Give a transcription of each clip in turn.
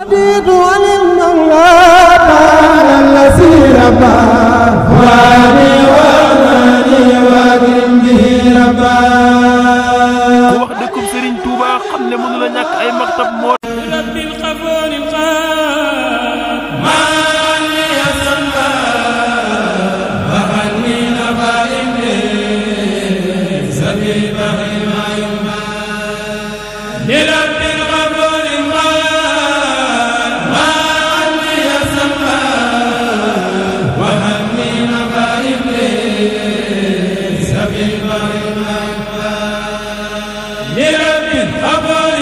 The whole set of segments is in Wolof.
رضيت عن المولى تعالى الذي ربى واني واماني واكرم به ربى wax dëkkub Serigne Touba xam ne mënu la ñàkk ay maktab moo rabbil xafoor الخاب ما لي يسمى وعني نبائم سبيل بحر ما يمى لرب الخفور الخاب ما عني يسمى وعني نبائم سبيل بحر ما يمى لرب الخفور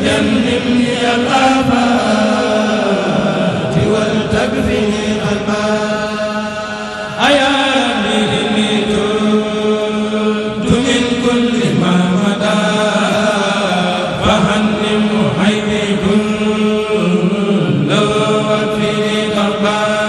وجنبني الآفات ولتكفني الألباب يا ربي إني تبت من كل ما مدى فهنم حيث كل وكفني الألباب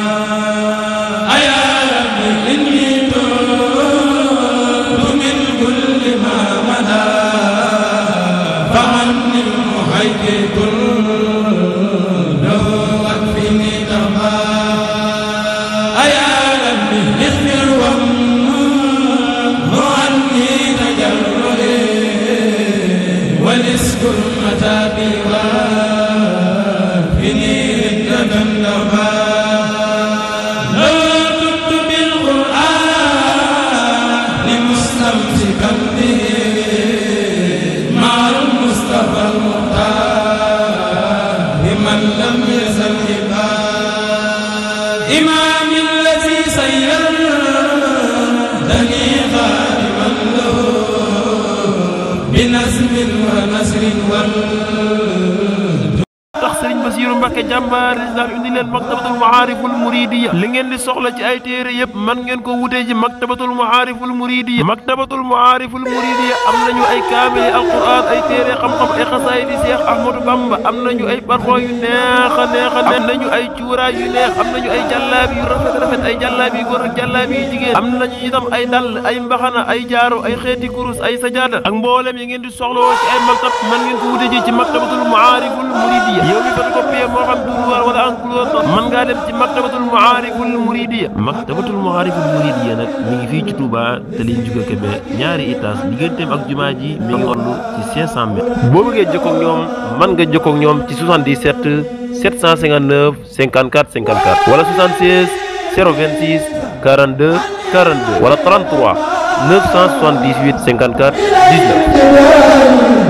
tax Serigne Bassirou Mbacké jàmbaar islam indi leen maktabatul maariful muridiya li ngeen di soxla ci ay téere yëpp man ngeen ko wutee ji maktabatul maariful muridiya maktabatul maariful muridiya am nañu ay kaamil alquran ay téere xam-xam ay xasaay di Cheikh Ahmadou Bamba am nañu ay parfum yu neex a neex a neex am nañu ay cuuraay yu neex am nañu ay jàllaabi yu rafet ay jàllaabi yu góor ak jàllaabi yu jigéen am nañu itam ay dàll ay mbaxana ay jaaro ay xeeti kurus ay sajaada ak mboolem yi ngeen di soxla ci ay maktab man ngeen ko wutee ji ci maktabatul maariful muridiya yow mi photocopie moo xam duruwaar wala en couleur mën ngaa dem ci maktabatul maariful muridiya maktabatul maariful muridiya nag mi ngi fii ci Touba te liñ juga Kébé ñaari étage digganteem ak jumaa ji mi ngi toll ci 500 mètres boo bëggee jokkoo ak ñoom mën nga jokkoo ak ñoom ci 77 759 54 54 wala 76 026 42 42 wala 33 978 54 19